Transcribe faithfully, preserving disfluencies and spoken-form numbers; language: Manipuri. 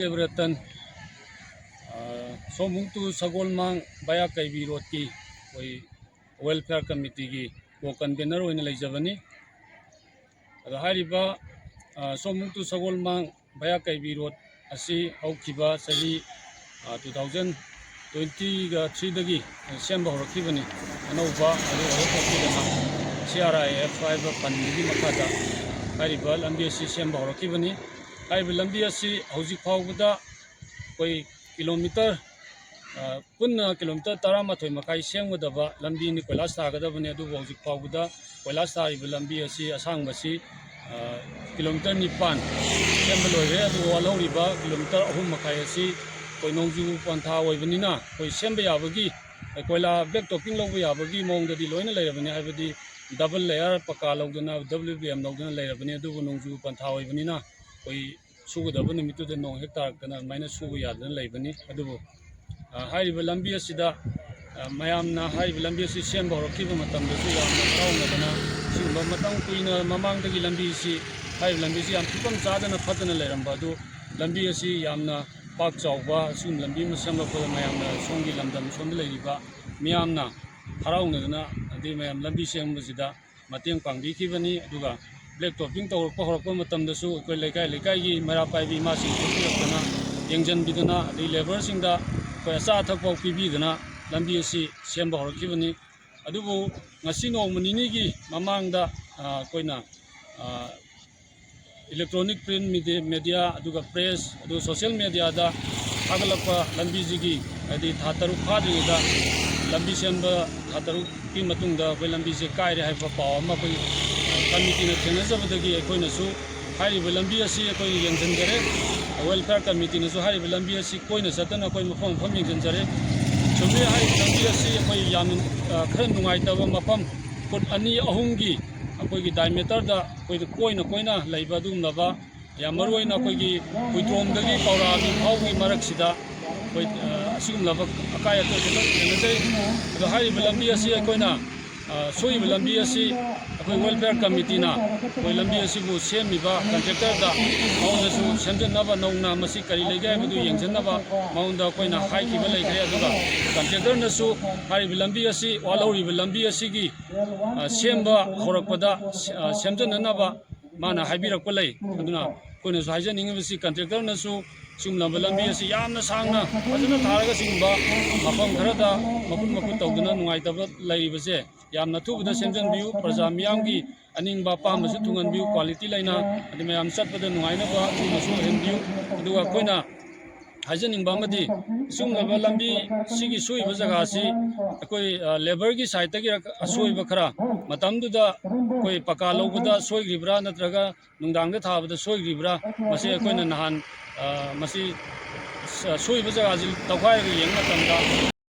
ꯗꯦꯕꯔꯇꯟ, ꯑ, ꯁꯣꯃꯨꯡ to ꯁꯒꯣꯜꯃꯥꯡ ꯚꯌꯥ ꯀꯩꯕꯤ ꯔꯣꯗꯀꯤ ꯑꯩꯈꯣꯏ welfare committeeꯒꯤ co-convener ꯑꯣꯏꯅ ꯂꯩꯖꯕꯅꯤ꯫ ꯑꯗꯣ ꯍꯥꯏꯔꯤꯕ, ꯑ, ꯁꯣꯃꯨꯡ to ꯁꯒꯣꯜꯃꯥꯡ ꯚꯌꯥ ꯀꯩꯕꯤ ꯔꯣꯗ ꯑꯁꯤ ꯍꯧꯈꯤꯕ ꯆꯍꯤ, ꯑ, two thousand twenty-ꯒ three-ꯗꯒꯤ ꯁꯦꯝꯕ ꯍꯧꯔꯛꯈꯤꯕꯅꯤ꯫ ꯑꯅꯧꯕ ꯑꯗꯨ ꯑꯣꯏꯔꯛꯄꯁꯤꯗꯅ C R I F ꯍꯥꯏꯕ fundꯗꯨꯒꯤ ꯃꯈꯥꯗ ꯍꯥꯏꯔꯤꯕ ꯂꯝꯕꯤ ꯑꯁꯤ ꯁꯦꯝꯕ ꯍꯧꯔꯛꯈꯤꯕꯅꯤ꯫ ꯍꯥꯏꯔꯤꯕ ꯂꯝꯕꯤ ꯑꯁꯤ ꯍꯧꯖꯤꯛ ꯐꯥꯎꯕꯗ ꯑꯩꯈꯣꯏ ꯀꯤꯂꯣꯃꯤꯇꯔ, ꯑ, ꯄꯨꯟꯅ ꯀꯤꯂꯣꯃꯤꯇꯔ ꯇꯔꯥꯃꯥꯊꯣꯏ ꯃꯈꯥꯏ ꯁꯦꯝꯒꯗꯕ ꯂꯝꯕꯤꯅꯤ, ꯀꯣꯏꯂꯥꯁ ꯊꯥꯒꯗꯕꯅꯤ꯫ ꯑꯗꯨꯕꯨ ꯍꯧꯖꯤꯛ ꯐꯥꯎꯕꯗ ꯀꯣꯏꯂꯥꯁ ꯊꯥꯔꯤꯕ ꯂꯝꯕꯤ ꯑꯁꯤ ꯑꯁꯥꯡꯕꯁꯤ, ꯑ, ꯀꯤꯂꯣꯃꯤꯇꯔ ꯅꯤꯄꯥꯟ ꯁꯦꯝꯕ ꯂꯣꯏꯔꯦ꯫ ꯑꯗꯨꯒ ꯋꯥꯠꯍꯧꯔꯤꯕ ꯀꯤꯂꯣꯃꯤꯇꯔ ꯑꯍꯨꯝ ꯃꯈꯥꯏ ꯑꯁꯤ ꯑꯩꯈꯣꯏ ꯅꯣꯡꯖꯨ ꯄꯟꯊꯥ ꯑꯣꯏꯕꯅꯤꯅ ꯑꯩꯈꯣꯏ ꯁꯦꯝꯕ ꯌꯥꯕꯒꯤ, ꯑ, ꯀꯣꯏꯂꯥ black topping ꯂꯧꯕ ꯌꯥꯕꯒꯤ ꯃꯑꯣꯡꯗꯗꯤ ꯂꯣꯏꯅ ꯂꯩꯔꯕꯅꯤ꯫ ꯍꯥꯏꯕꯗꯤ double layer ꯄꯀꯥ ꯂꯧꯗꯅ, W B M ꯂꯧꯗꯅ ꯂꯩꯔꯕꯅꯤ꯫ ꯑꯗꯨꯕꯨ ꯅꯣꯡꯖꯨ ꯄꯟꯊꯥ ꯑꯣꯏꯕꯅꯤꯅ ꯑꯩꯈꯣꯏ ꯁꯨꯒꯗꯕ ꯅꯨꯃꯤꯠꯇꯨꯗ ꯅꯣꯡ ꯍꯦꯛ ꯇꯥꯔꯛꯇꯅ ꯑꯗꯨꯃꯥꯏꯅ ꯁꯨꯕ ꯌꯥꯗꯅ ꯂꯩꯕꯅꯤ꯫ ꯑꯗꯨꯕꯨ, ꯑ, ꯍꯥꯏꯔꯤꯕ ꯂꯝꯕꯤ ꯑꯁꯤꯗ, ꯑ, ꯃꯌꯥꯝꯅ ꯍꯥꯏꯔꯤꯕ ꯂꯝꯕꯤ ꯑꯁꯤ ꯁꯦꯝꯕ ꯍꯧꯔꯛꯈꯤꯕ ꯃꯇꯝꯗꯁꯨ ꯌꯥꯝꯅ ꯍꯔꯥꯎꯅꯗꯅ, ꯁꯤꯒꯨꯝꯕ ꯃꯇꯝ ꯀꯨꯏꯅ ꯃꯃꯥꯡꯗꯒꯤ ꯂꯝꯕꯤꯁꯤ, ꯍꯥꯏꯔꯤꯕ ꯂꯝꯕꯤꯁꯤ ꯌꯥꯝ ꯐꯤꯕꯝ ꯆꯥꯗꯅ ꯐꯠꯇꯅ ꯂꯩꯔꯝꯕ ꯑꯗꯨ, ꯂꯝꯕꯤ ꯑꯁꯤ ꯌꯥꯝꯅ ꯄꯥꯛ ꯆꯥꯎꯕ ꯑꯁꯤꯒꯨꯝꯕ ꯂꯝꯕꯤ ꯑꯃ ꯁꯦꯝꯂꯛꯄꯗ ꯃꯌꯥꯝꯅ, ꯁꯣꯝꯒꯤ ꯂꯝꯗꯝ ꯁꯣꯝꯗ ꯂꯩꯔꯤꯕ ꯃꯤꯌꯥꯝꯅ ꯍꯔꯥꯎꯅꯗꯅ, ꯑꯗꯩ ꯃꯌꯥꯝ ꯂꯝꯕꯤ ꯁꯦꯝꯕꯁꯤꯗ ꯃꯇꯦꯡ ꯄꯥꯡꯕꯤꯈꯤꯕꯅꯤ꯫ ꯑꯗꯨꯒ black topping ꯇꯧꯔꯛꯄ ꯍꯧꯔꯛꯄ ꯃꯇꯝꯗꯁꯨ ꯑꯩꯈꯣꯏ ꯂꯩꯀꯥꯏ ꯂꯩꯀꯥꯏꯒꯤ ꯃꯩꯔꯥ ꯄꯥꯏꯕꯤ ꯏꯃꯥꯁꯤꯡ ꯊꯣꯛꯄꯤꯔꯛꯇꯅ, ꯌꯦꯡꯁꯤꯟꯕꯤꯗꯅ, ꯑꯗꯩ labourꯁꯤꯡꯗ ꯑꯩꯈꯣꯏ ꯑꯆꯥ ꯑꯊꯛ ꯐꯥꯎ ꯄꯤꯕꯤꯗꯅ ꯂꯝꯕꯤ ꯑꯁꯤ ꯁꯦꯝꯕ ꯍꯧꯔꯛꯈꯤꯕꯅꯤ꯫ ꯑꯗꯨꯕꯨ ꯉꯁꯤ ꯅꯣꯡꯃ ꯅꯤꯅꯤꯒꯤ ꯃꯃꯥꯡꯗ, ꯑ, ꯑꯩꯈꯣꯏꯅ, ꯑ, electronic print media, media, ꯑꯗꯨꯒ press, ꯑꯗꯨꯒ social mediaꯗ ꯊꯥꯒꯠꯂꯛꯄ ꯂꯝꯕꯤꯁꯤꯒꯤ, ꯍꯥꯏꯗꯤ ꯊꯥ ꯇꯔꯨꯛ ꯐꯥꯗ꯭ꯔꯤꯉꯩꯗ ꯂꯝꯕꯤ ꯁꯦꯝꯕ ꯊꯥ ꯇꯔꯨꯛꯀꯤ ꯃꯇꯨꯡꯗ ꯑꯩꯈꯣꯏ ꯂꯝꯕꯤꯁꯦ ꯀꯥꯏꯔꯦ ꯍꯥꯏꯕ ꯄꯥꯎ ꯑꯃ ꯑꯩꯈꯣꯏ, ꯑ, committeeꯅ ꯊꯦꯡꯅꯖꯕꯗꯒꯤ ꯑꯩꯈꯣꯏꯅꯁꯨ ꯍꯥꯏꯔꯤꯕ ꯂꯝꯕꯤ ꯑꯁꯤ ꯑꯩꯈꯣꯏꯅ ꯌꯦꯡꯁꯤꯟꯖꯔꯦ꯫ Welfare committeeꯅꯁꯨ ꯍꯥꯏꯔꯤꯕ ꯂꯝꯕꯤ ꯑꯁꯤ ꯀꯣꯏꯅ ꯆꯠꯇꯅ ꯑꯩꯈꯣꯏ ꯃꯐꯝ ꯃꯐꯝ ꯌꯦꯡꯁꯤꯟꯖꯔꯦ꯫ ꯆꯨꯝꯃꯤ, ꯍꯥꯏꯔꯤꯕ ꯂꯝꯕꯤ ꯑꯁꯤ ꯑꯩꯈꯣꯏ ꯌꯥꯝꯅ, ꯑ, ꯈꯔ ꯅꯨꯡꯉꯥꯏꯇꯕ ꯃꯐꯝ, ꯐꯨꯠ ꯑꯅꯤ ꯑꯍꯨꯝꯒꯤ ꯑꯩꯈꯣꯏꯒꯤ diameterꯗ ꯑꯩꯈꯣꯏꯗ ꯀꯣꯏꯅ ꯀꯣꯏꯅ ꯂꯩꯕ ꯑꯗꯨꯒꯨꯝꯂꯕ, ꯌꯥꯝ ꯃꯔꯨꯑꯣꯏꯅ ꯑꯩꯈꯣꯏꯒꯤ ꯍꯨꯏꯗ꯭ꯔꯣꯝꯗꯒꯤ ꯄꯥꯎꯔꯥꯕꯤ ꯐꯥꯎꯒꯤ ꯃꯔꯛꯁꯤꯗ ꯑꯩꯈꯣꯏ, ꯑ, ꯑꯁꯤꯒꯨꯝꯂꯕ ꯑꯀꯥꯏ ꯑꯇꯣꯏ ꯈꯔ ꯊꯦꯡꯅꯖꯩ꯫ ꯑꯗꯣ ꯍꯥꯏꯔꯤꯕ ꯂꯝꯕꯤ ꯑꯁꯤ ꯑꯩꯈꯣꯏꯅ ꯑ, ꯁꯣꯛꯏꯕ ꯂꯝꯕꯤ ꯑꯁꯤ ꯑꯩꯈꯣꯏ welfare committeeꯅ ꯑꯩꯈꯣꯏ ꯂꯝꯕꯤ ꯑꯁꯤꯕꯨ ꯁꯦꯝꯃꯤꯕ contractorꯗ ꯃꯉꯣꯟꯗꯁꯨ ꯁꯦꯝꯖꯤꯟꯅꯕ, ꯅꯧꯅ ꯃꯁꯤ ꯀꯔꯤ ꯂꯩꯒꯦ ꯍꯥꯏꯕꯗꯨ ꯌꯦꯡꯁꯤꯟꯅꯕ ꯃꯉꯣꯟꯗ ꯑꯩꯈꯣꯏꯅ ꯍꯥꯏꯈꯤꯕ ꯂꯩꯈ꯭ꯔꯦ꯫ ꯑꯗꯨꯒ contractorꯅꯁꯨ ꯍꯥꯏꯔꯤꯕ ꯂꯝꯕꯤ ꯑꯁꯤ, ꯋꯥꯠꯍꯧꯔꯤꯕ ꯂꯝꯕꯤ ꯑꯁꯤꯒꯤ, ꯑ, ꯁꯦꯝꯕ ꯍꯧꯔꯛꯄꯗ, ꯑ, ꯁꯦꯝꯖꯤꯟꯅꯅꯕ ꯃꯥꯅ ꯍꯥꯏꯕꯤꯔꯛꯄ ꯂꯩ꯫ ꯑꯗꯨꯅ ꯑꯩꯈꯣꯏꯅꯁꯨ ꯍꯥꯏꯖꯅꯤꯡꯉꯤꯕꯁꯤ, contractorꯅꯁꯨ ꯁꯤꯒꯨꯝꯂꯕ ꯂꯝꯕꯤ ꯑꯁꯤ ꯌꯥꯝꯅ ꯁꯥꯡꯅ ꯐꯖꯅ ꯊꯥꯔꯒ ꯁꯤꯒꯨꯝꯕ ꯃꯐꯝ ꯈꯔꯗ ꯃꯈꯨꯠ ꯃꯈꯨꯠ ꯇꯧꯗꯨꯅ ꯅꯨꯡꯉꯥꯏꯇꯕ ꯂꯩꯔꯤꯕꯁꯦ ꯌꯥꯝꯅ ꯑꯊꯨꯕꯗ ꯁꯦꯝꯖꯤꯟꯕꯤꯌꯨ꯫ ꯄ꯭ꯔꯖꯥ ꯃꯤꯌꯥꯝꯒꯤ ꯑꯅꯤꯡꯕ ꯑꯄꯥꯝꯕꯁꯨ ꯊꯨꯡꯍꯟꯕꯤꯌꯨ, quality ꯂꯩꯅ, ꯑꯗꯩ ꯃꯌꯥꯝ ꯆꯠꯄꯗ ꯅꯨꯡꯉꯥꯏꯅꯕ ꯑꯗꯨꯒꯨꯝꯕꯁꯨ ꯑꯣꯏꯍꯟꯕꯤꯌꯨ꯫ ꯑꯗꯨꯒ ꯑꯩꯈꯣꯏꯅ ꯍꯥꯏꯖꯅꯤꯡꯕ ꯑꯃꯗꯤ, ꯁꯤꯒꯨꯝꯂꯕ ꯂꯝꯕꯤ ꯁꯤꯒꯤ ꯁꯣꯛꯏꯕ ꯖꯒꯥꯁꯤ ꯑꯩꯈꯣꯏ, ꯑ, labourꯒꯤ sideꯇꯒꯤ ꯑꯁꯣꯏꯕ ꯈꯔ, ꯃꯇꯝꯗꯨꯗ ꯑꯩꯈꯣꯏ ꯄꯀꯥ ꯂꯧꯕꯗ ꯁꯣꯏꯈ꯭ꯔꯤꯕ꯭ꯔꯥ ꯅꯠꯇ꯭ꯔꯒ ꯅꯨꯡꯗꯥꯡꯗ ꯊꯥꯕꯗ ꯁꯣꯏꯈ꯭ꯔꯤꯕ꯭ꯔꯥ, ꯃꯁꯤ ꯑꯩꯈꯣꯏꯅ ꯅꯍꯥꯟ, ꯑ, ꯃꯁꯤ ꯁ-, ꯁꯣꯏꯕ ꯖꯒꯥꯁꯤ ꯇꯧꯈꯥꯏꯔꯒ ꯌꯦꯡꯕ ꯃꯇꯝꯗ